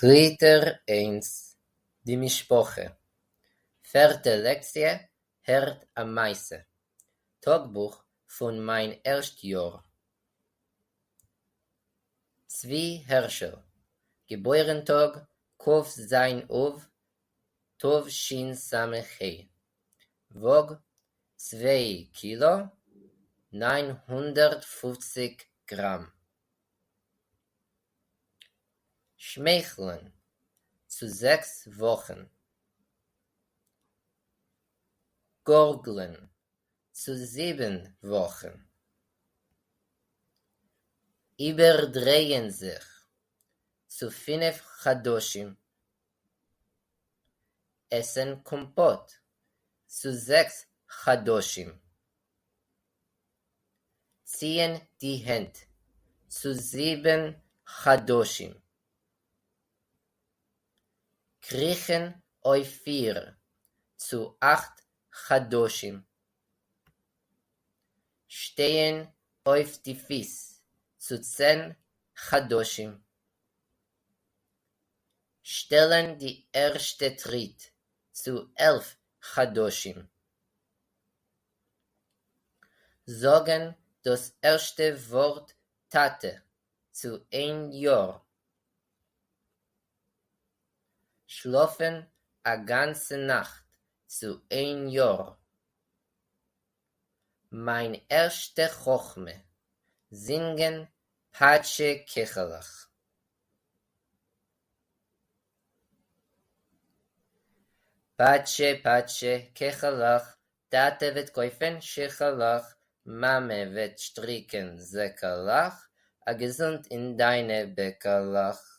דריטער איינס, די משפּחה. פֿערטע לעקציע הערט אַ מעשׂה. טאָגבוך פֿון מײַן ערשט יאָר. צבֿי הערשל, געבוירן-טאָג כ"ז אב תשס"ה, וואג 2 קילאָ 950 גראַם. שמייכלען צו 6 וואָכן. גאָרגלען צו 7 וואָכן. איבערדרייען זיך צו 5 חדשים. עסן קאָמפּאָט צו 6 חדשים. ציִען די הענט צו 7 חדשים. קריכן אויף פֿיר צו 8 חדשים. שטיין אויף די פֿיס צו 10 חדשים. שטעלן די ערשטע טריט צו 11 חדשים. זאָגן דאָס ערשטע וואָרט טאַטע צו 1 יאָר. שלאָפֿן אַ גאַנצע נאַכט צו 1 יאָר. מײַן ערשטע חכמה; זינגען פּאַטשע-קיכעלעך. פּאַטשע, פּאַטשע, קיכעלעך, טאַטע וועט קויפֿן שיכעלעך, מאַמע וועט שטריקן זעקעלעך, אַ געזונט אין דײַנע בעקעלעך.